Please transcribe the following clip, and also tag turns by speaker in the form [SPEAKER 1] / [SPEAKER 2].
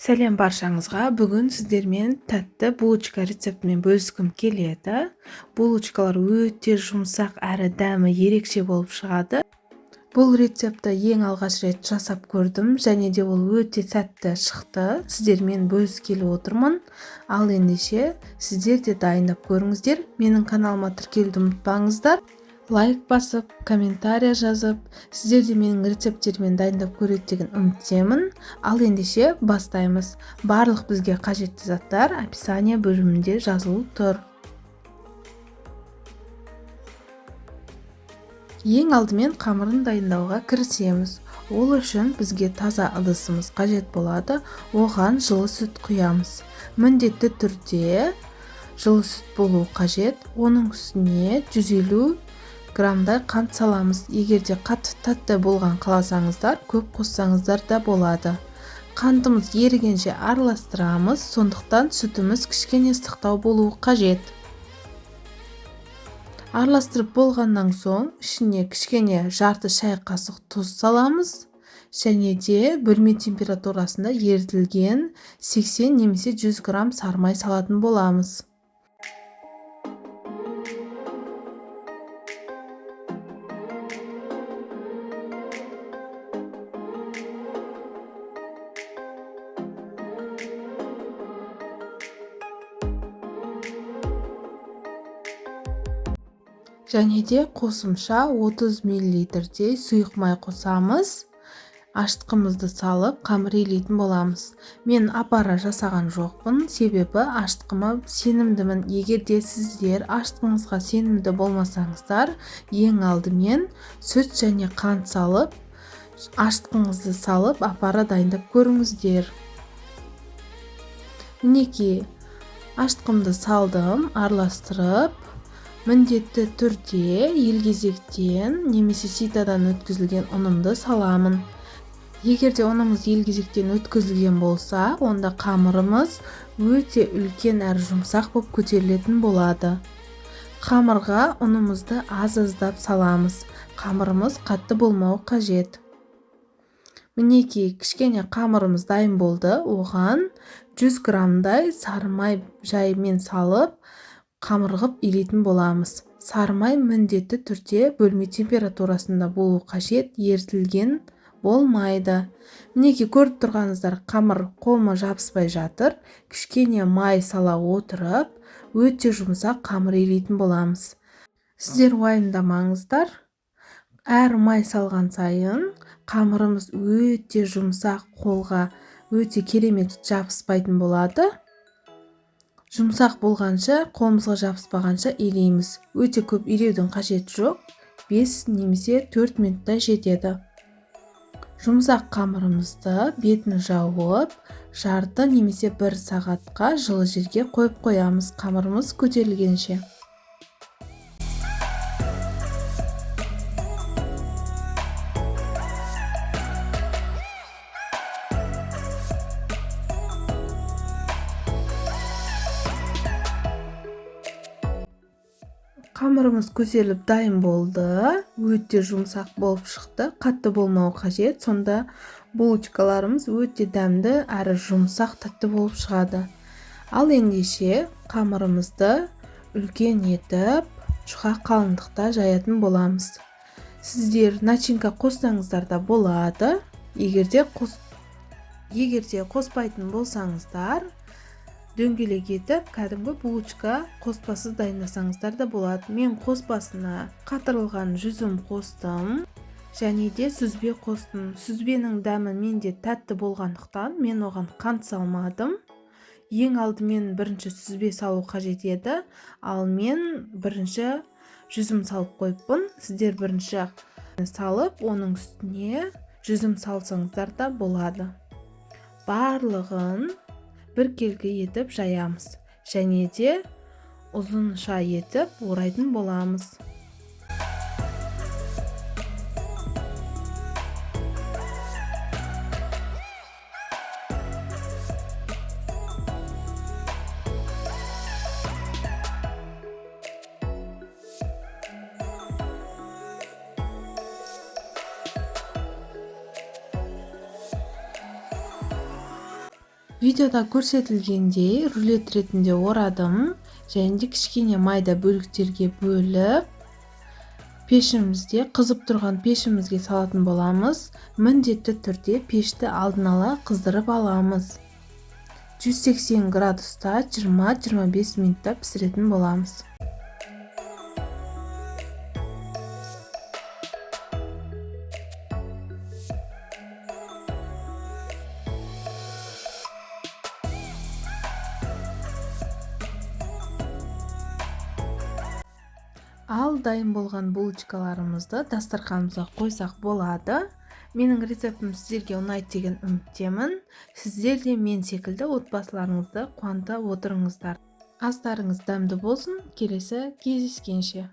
[SPEAKER 1] Сәлем баршаңызға. Бүгін сіздермен тәтті булочка рецептімен бөліскім келеді. Булочкалар өте жұмсақ әрі дәмі ерекше болып шығады. Бұл рецептті ең алғаш рет жасап көрдім және де ол өте сәтті шықты. Сіздермен бөліскелі отырмын. Ал ендеше сіздер де дайындап көріңіздер. Менің каналыма тіркелуді ұмытпаңыздар. Лайк басып, комментария жазып, сіздер де менің рецепттеріммен дайындап көреді деген үміттемін. Ал ендеше бастаймыз. Барлық бізге қажетті заттар описание бөлімінде жазылып тұр. Ең алдымен қамырын дайындауға кірісеміз. Ол үшін бізге таза ыдысымыз қажет болады. Оған жылы сүт құямыз. Міндетті түрде жылы сүт болуы қажет. Оның үстіне 150 граммдай қант саламыз. Егер де қатты тәтті болған қаласаңыздар, көп қоссаңыздар да болады. Қантымыз ерігенше араластырамыз, сондықтан сүтіміз кішкене ыстықтау болуы қажет. Араластырып болғаннан соң ішіне кішкене жарты шай қасық тұз саламыз және де бөлме температурасында ерітілген 80 немесе 100 грамм сары май салатын боламыз. Және де қосымша 30 миллилитрдей сұйық май қосамыз. Ашытқымызды салып қамыр илейтін боламыз. Мен апара жасаған жоқпын, себебі ашытқыма сенімдімін. Егер де сіздер ашытқыңызға сенімді болмасаңыздар, ең алдымен сүт және қант салып, ашытқыңызды салып апара дайындап көріңіздер. Мінекей, ашытқымды салдым, араластырып, міндетті түрде елгезектен немесе ситадан өткізілген ұнымды саламын. Егер де ұнымыз елгезектен өткізілген болса, онда қамырымыз өте үлкен әрі жұмсақ болып көтерілетін болады. Қамырға ұнымызды аз-аздап саламыз. Қамырымыз қатты болмауы қажет. Мінекей, кішкене қамырымыз дайын болды. Оған 100 граммдай сары май жайымен салып, қамырғып илейтін боламыз. Сары май міндетті түрде бөлме температурасында болу қажет, ерітілген болмайды. Мінекей, көріп тұрғаныңыздар, қамыр қолыма жабыспай жатыр. Кішкене май сала отырып, өте жұмсақ қамыр илейтін боламыз. Сіздер уайымдамаңыздар. Әр май салған сайын қамырымыз өте жұмсақ, қолға өте керемет жабыспайтын болады. Жұмсақ болғанша, қолымызға жабыспағанша илейміз. Өте көп илеудің қажеті жоқ. 5 немесе 4 минутта жетеді. Жұмсақ қамырымызды бетін жауып, жарты немесе 1 сағатқа жылы жерге қойып қоямыз, қамырымыз көтерілгенше. Қамырымыз көтеріліп дайын болды. Өте жұмсақ болып шықты. Қатты болмауы қажет. Сонда булочкаларымыз өте дәмді әрі жұмсақ тәтті болып шығады. Ал ендеше қамырымызды үлкен етіп, жұқа қалыңдықта жаятын боламыз. Сіздер начинка қоссаңыздар да болады. Егер де қоспайтын болсаңыздар, дөңгелек етіп, кәдімгі булочка қоспасыз дайындасаңыздар да болады. Мен қоспасына қатырылған жүзім қостым және де сүзбе қостым. Сүзбенің дәмі менде тәтті болғандықтан мен оған қант салмадым. Ең алдымен бірінші сүзбе салу қажет еді, ал мен бірінші жүзім салып қойыппын. Сіздер бірінші салып, оның үстіне жүзім салсаңыздар да болады. Барлығын біркелкі етіп жаямыз және де ұзынша етіп орайтын боламыз. Видеода көрсетілгендей рулет ретінде орадым және де кішкене майда бөліктерге бөліп, пешімізде, қызып тұрған пешімізге салатын боламыз. Міндетті түрде пешті алдын ала қыздырып аламыз. 180 градуста 20-25 минутта пісіретін боламыз. Ал дайын болған булочкаларымызды дастарханымызға қойсақ болады. Менің рецептім сіздерге ұнайды деген үміттемін. Сіздер де мен секілді отбасыларыңызды қуанта отырыңыздар. Астарыңыз дәмді болсын. Келесі кездескенше.